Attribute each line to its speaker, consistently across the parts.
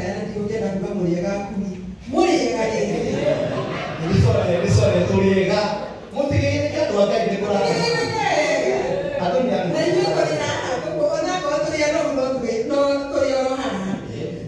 Speaker 1: Ndĩrakaya na ndigũkĩenda kuga mũrĩega akui. Mũrĩega rĩngĩ.
Speaker 2: Nĩ sorry tũrĩega. Mũtigĩrĩre andũ a Ngai nĩ kũrara. Andũ nĩ
Speaker 1: Na ithuĩ tũrĩ haha, koguo onakorwo tũrĩ anogu no tũrĩ oro haha.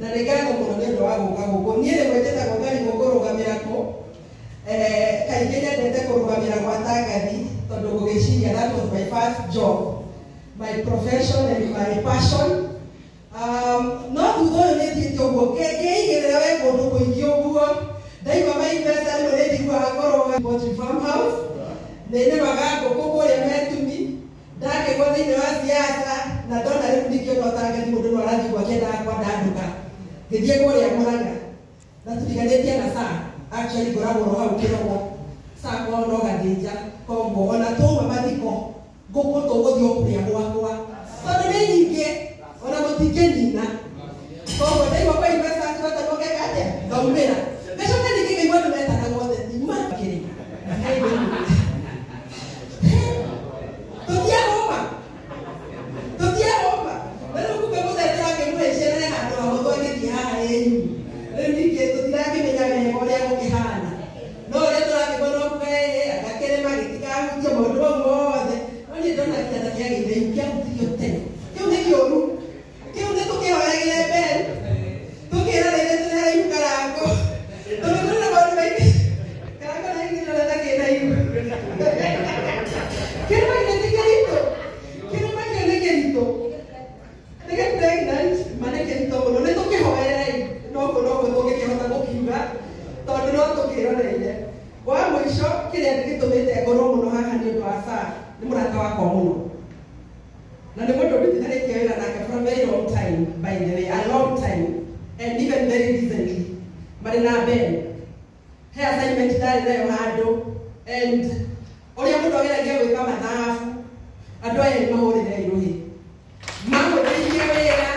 Speaker 1: Na nĩ ngatho mũno nĩ ũndũ wa gũka gũkũ. Niĩ rĩmwe njĩtagwo Ngarigũ kũrũgamĩra kũ. Kaingĩ nyendete kũrũgamĩra gwa Tangathi tondũ ngũgĩciria that was my first job, my profession and my passion. No thutha ũyũ nĩ thiĩte ũguo ngĩigĩrĩra we kũndũ kũingĩ ũguo ndaigua ma investor rĩmwe nĩ njiguaga kũrũga Poultry Farm House nĩ nĩmaga ngũkũ kũrĩa Metumi ndakĩgwa thĩinĩ wa siasa na ndona rĩu ndingĩona Ũtangathi mũndũ no arathiĩ ũguo akĩendaga kwandandũka ngĩthiĩ kũrĩa Mũrang'a na tũtiganĩtie na saa actually ngoragwo oro hau kĩrogo saa kwao no gathĩnja koguo ona tũma mathiko ngũkũ tũgũthiĩ o kũrĩa gwakwa tondũ nĩ nyingĩ ona mũtingĩnina koguo ndaigua kwa investors batarwo ngeka atĩa ngaumĩra ngacoka ningĩ ngaigua andũ metanagwo ũteti makĩrĩ tũtiarũma tũtiarũma na rĩu kumbe mũteti wakĩmũhĩcia he handũ hahũthũ angĩthiĩ haha ĩyu rĩu ningĩ tũtirakĩmenya wega ũrĩa gũkĩhana no ũrĩa tũrakĩgua no kuga ĩĩ agakĩrĩma gĩtikahutie maũndũ mau mothe no niĩ ndona kĩanda kĩagĩire ihu kĩahutirio tene kĩu nĩ kĩũru kĩu nĩ tũkĩhoyagĩre mbere tũkĩrorere tũrĩ haraihu Karango tondũ tũrĩ na maũndũ maingĩ Karango na hihi ndĩrona kĩna ihu kĩrĩma kĩu nĩ kĩritũ kĩrĩma kĩu nĩ kĩritũ nĩ gĩ pregnant ma nĩ kĩritũ mũno nĩ tũkĩhoererei noguo noguo tũngĩkĩhota gũkiuga tondũ no tũkĩroreire wa mũico kĩrĩa gĩtũmĩte ngorwo mũno haha nĩ ũndũ wa saa nĩ mũrata wakwa mũno na nĩ mũndũ ndutithanĩtie wĩra nake for a very long time, by the way, a long time, and even very recently marĩ na Ben he assignment ndarĩ nayo handũ and ũrĩa mũndũ ageragia gwĩka mathabu andũ aya nĩ mahũrĩre irũhĩ mahũthĩirie wĩra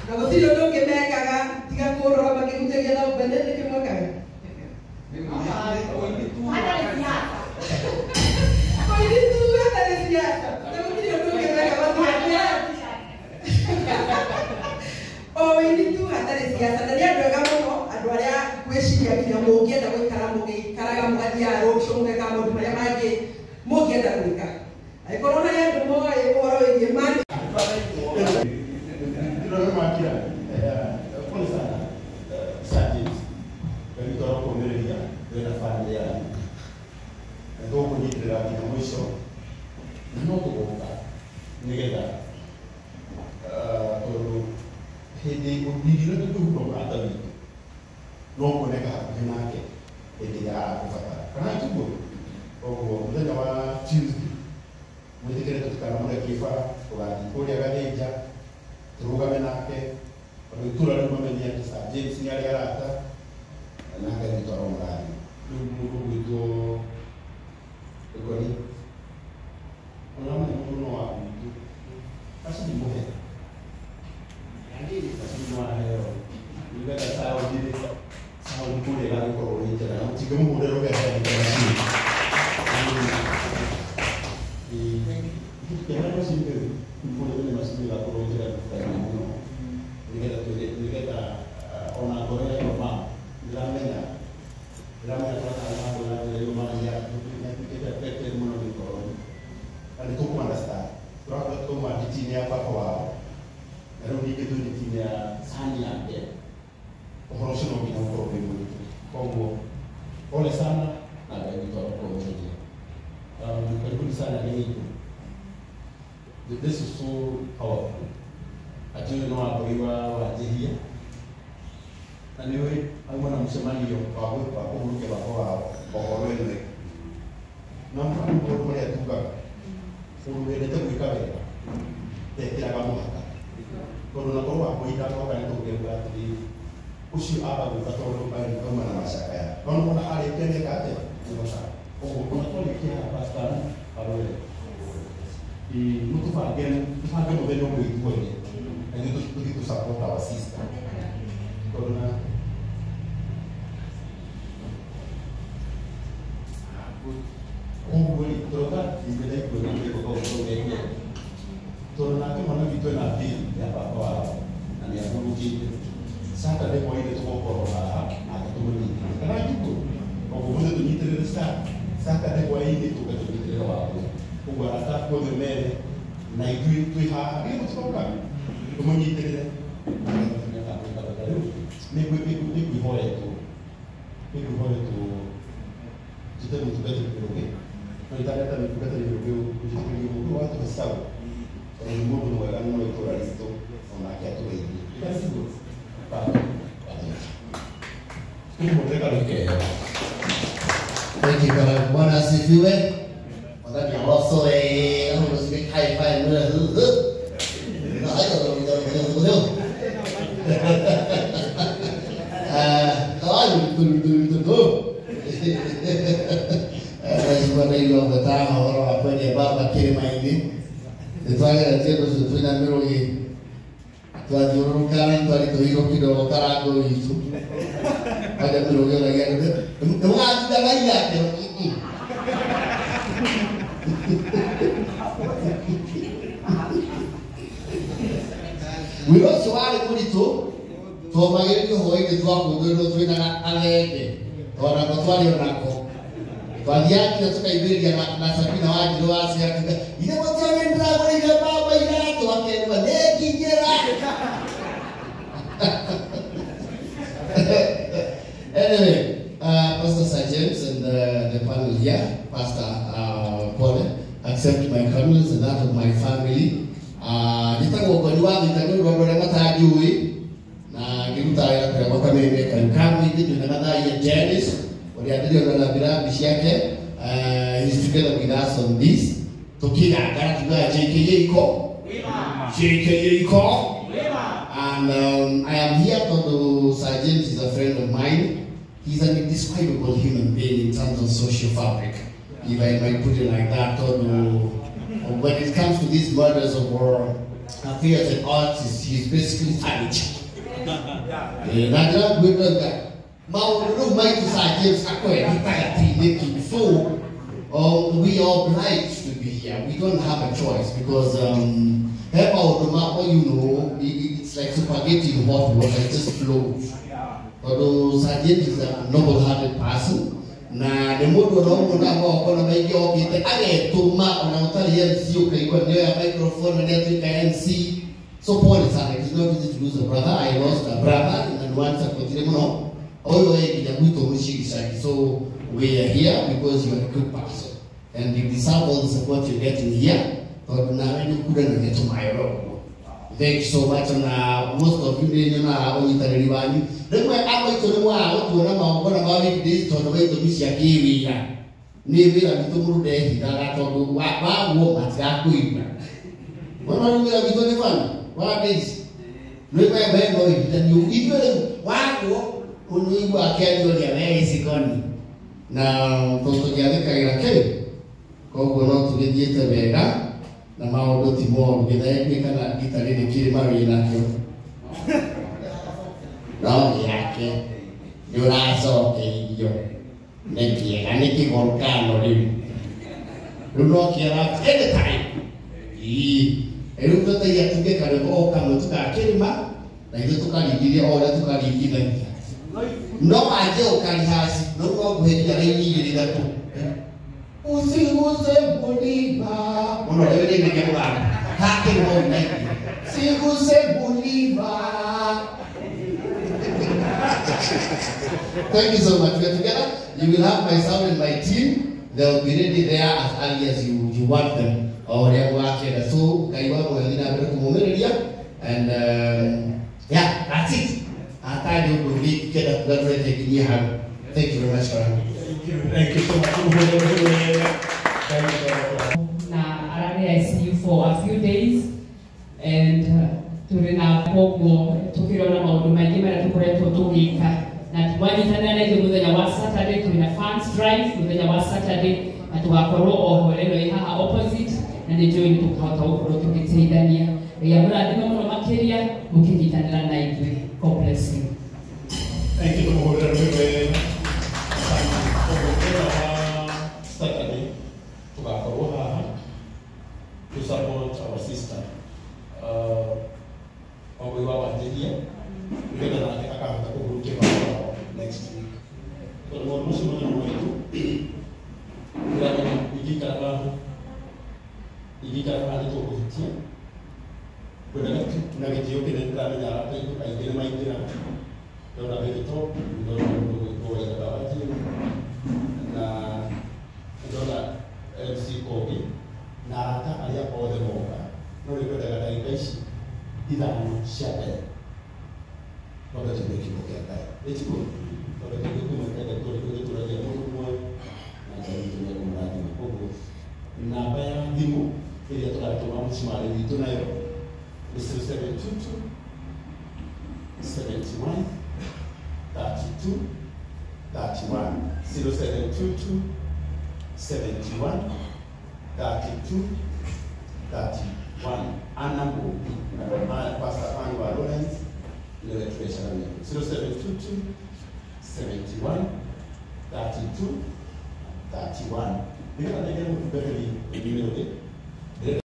Speaker 1: na gũtirĩ ũndũ ũngĩ mekaga tiga kũrora makĩhutagia na mbere nĩkĩ mwekaga koini tu hatarĩ siasa na gũtirĩ ũndũ ũngĩ mekaga tiga o ini tu hatarĩ siasa na nĩ andũ ega mũno andũ arĩa ngwĩciria nginya mũngĩenda gũikara mũgĩikaraga mũgathiaga roadshow mũgeka maũndũ marĩa mangĩ mũngĩenda gwĩka angĩkorwo harĩ andũ moĩ ũhoro wĩgiĩ money.
Speaker 2: Ndĩrona pole sana Sergeant Ngai witũ arokũmĩrĩria we na bamĩrĩ yanyu na tũgũkũnyitĩrĩra nginya mũico na no tũgoka nĩgetha tondũ hĩndĩ ndingĩra tũkĩhumba mũrata witũ no kuoneka hakuhĩ nake hĩndĩ ĩrĩa arakũbatara kana tiguo koguo mũthenya wa Tuesday mwĩtĩkĩre tũtikanamũrekie bara tũgathiĩ kũrĩa Gathĩnja tũrũgame nake tondũ itũra rĩu mamenye atĩ Sir James nĩ arĩ arata na Ngai witũ aromũrathima rĩu mũndũ ũgwĩtwo Ĩkoni ũramenya mũndũ no wa gwitũ macini mũhe macini no aheo nĩgetha sound rĩ sound kũrĩa ĩgagĩkorwo ĩ njega na mũtingĩmũhũrĩra rũgeho macini kĩheo macini rĩu kũrĩa nĩ macini ĩgakorwo njega mũno nĩgetha nĩgetha ona ngoro ya mama ndĩramenya ndĩramenya twatarĩ mambũra njĩra mama nĩatuĩkĩte affected mũno nĩ ngoro na nĩ tũkũ understand tũrakorwo tũma nditi-inĩ ya baba wao na rĩu ningĩ twĩ nditi-inĩ ya sani yake ũhoro ũcio no nginya ũkorwo wĩ mũritũ koguo pole sana na Ngai witũ arokũmĩrĩria. Karibuni sana nĩ witũ. This is so powerful atĩ ũyũ no wambũi wa wanjĩhia na nĩ ũĩ auma na mũcemanio wa wa kũhurũkia baba wao ũhoro ĩno na maũndũ marĩa tugaga mũndũ wendete gwĩka wega ndekĩraga mũhaka tondũ na korwo wambũi ndanoka nĩ tũngĩauga atĩrĩrĩ ũcio amba gũka tondũ auma na macakaya no nĩwona arĩkia nĩeka atĩa nĩoka ũguo ona twarĩkia haha pastor Barũre mũtũbange tũbange mũthenya ũmwe ithuothe na ithuĩ tũthiĩ tũ support our sister tondũ na koguo rĩ tũroka ithe ndaigua nĩ kĩko kau tondũ nake mwana witũ ena bill ya baba wao na nĩ ahurũkĩte. tũgũkorwo haha nake tũmũnyitĩrĩre kana tiguo koguo mũthĩ tũnyitĩrĩre Saturday hwaĩ-inĩ tũke tũnyitĩrĩre Wambũi koguo arata aku othe mere na ithuĩ twĩ haha githĩ mũtiroka tũmũnyitĩrĩre rĩu nĩngwĩhoetwo njĩte mũtungatĩri Mĩrũgĩ no itaneta mũtungatĩri Mĩrũgĩ njĩtĩkĩrie mũndũ watũhe sawa tondũ nĩ mũndũ mwega mũno itũra ritũ onake atũgeithie tiguo
Speaker 3: Thank you, brother. Bwana asifiwe. Wadhani also high five. Twathiũrũrũkana twarĩtũhirwo kidogo karango witũ aja Mĩrũgĩ oragia nĩmũgatinda yake. Wĩra ũcio warĩ mũritũ twomagĩrĩrio hwaĩ-inĩ twakũngũĩrwo twĩna athenge onako twarĩ onako twathiaga nginya tũkaimĩrĩria na Sabina Wanjirũ wa Ciakiuga ithe mũtione ndĩragũrĩire baba iratũ akerwo nĩnginyĩra. Anyway, Pastor Sir James and the panel here, Pastor Paul, accept my condolence and that of my family. Njĩtagwo Ngoni wa Thita nĩ ũndũ wa andũ arĩa matanjũĩ na ngĩruta wĩra kũrĩa gwakwa memekaga kamũingĩ twĩna Mathaia Dennis ũrĩa ndĩrĩona na birambi ciake. He's together with us on this. Tũkĩgangara tugaga JKA iko JKA iko. And I am here because Sir James is a friend of mine. He's an indescribable human being in terms of social fabric, if I might put it like that. When it comes to these murders of our affairs and artists, he's basically furniture. So we are obliged to be here. We don't have a choice because you know, it's like spaghetti in hot water, it just flows. Although Sir James is a noble-hearted person, na nĩ mũndũ ona ũmwe na magongona maingĩ okĩte agetũma ona ũtarĩ MC ũkaigua nĩoya microphone na nĩatuĩka MC. So pole sana, it's not easy to lose a brother. I lost a brother and one supportire mũno ũyũ ĩ nginya gwitũ mũciĩ gĩcagi. So we are here because you are a good person and you deserve all the support you're getting here tondũ nawe nĩ ũkuranagia tũmayo ũguo. Thank you so much. Na most of you nĩ nyonaga ũnyitanĩri wanyu rĩmwe abaitũ nĩ mwaga gũtuona magongona ma weekdays tondũ wa itũmi cia kĩwĩra nĩ wĩra witũ mũndũ ndehithaga tondũ waguo matigakũigua. Wona rĩu wĩra witũ nĩ bana wa days nĩ we no ihithanio ithuĩ rĩu waguo ũnĩigua akĩaria ũrĩa we gĩcikoni na tondũ tũngĩathĩkagĩra kĩu koguo no tũgĩthiĩte wega na maũndũ ti moru gĩthae kana gita rĩrĩ kĩrĩma wĩnakĩo no gĩake nĩ ũracokeirio nĩ kĩega nĩ kĩgorokano rĩu rĩu no kĩara anytime ĩĩ rĩu tũteithia tuge karwĩmbo o kamwe tũgakĩrĩma na ithuĩ tũkaringithia o ũrĩa tũkaringithagia no wanjie ũkarihasi no no ngũhe nginya raini igĩrĩ ithatũ usiguse mulima mũno rĩu rĩngĩ mũgambo hakĩrĩma ũinaithia siguse mulima. Thank you so much. We are together. You will have myself and my team. They will be ready there as early as you want them. So, and yeah, that's it. Thank you very much for having me.
Speaker 2: Thank you so much.
Speaker 4: Na arari ICU for a few days and turi na koguo tukirona maundu maingi maria tukoretwo tugika na twanyitanĩra na ithuĩ mũthenya wa Saturday twĩna fans drive mũthenya wa Saturday na tũgakorwo oho ĩno ĩ haha opposite na nĩ njũĩ nĩ tũkahota gũkorwo tũgĩteithania. Ngai amũrathime mũno makĩria mũkĩnyitanĩra na ithuĩ. God bless you.
Speaker 2: Thank you tũmũhũrĩre rwĩmbo wega. Mũthenya wa Saturday tũgakorwo haha to support our sister Wambui wa Wanjĩhia nĩgetha nake akahota kũhurũkia. tũkũhĩtia ngwendaga tu na gĩtĩo kĩnene ndĩramenya arata aitũ aingĩ nĩ maingĩraga ndona Benito ndona mũndũ gwĩtwo Waithaka wa Njiru na ndona MC Kogi na arata arĩa othe moka no nĩ ngwendaga ndagĩka ici ithano cia mbere twambe tũigue kiugo kĩa Ngai ĩtiguo twambe tũigue kuma tũgĩtũragia mũndũ muoyo na Ngai witũ nĩekũmũrathima koguo namba ya thimũ ĩrĩa tũratũma mũcumarĩ witũ nayo nĩ 0722 71 32 31 0722 71 32 31 Anna Mbugi Pastor Ann wa Lawrence nĩwe treasurer witũ 0722 71 32 31 nĩgetha nengere mũtungatĩri inyuĩ rĩ.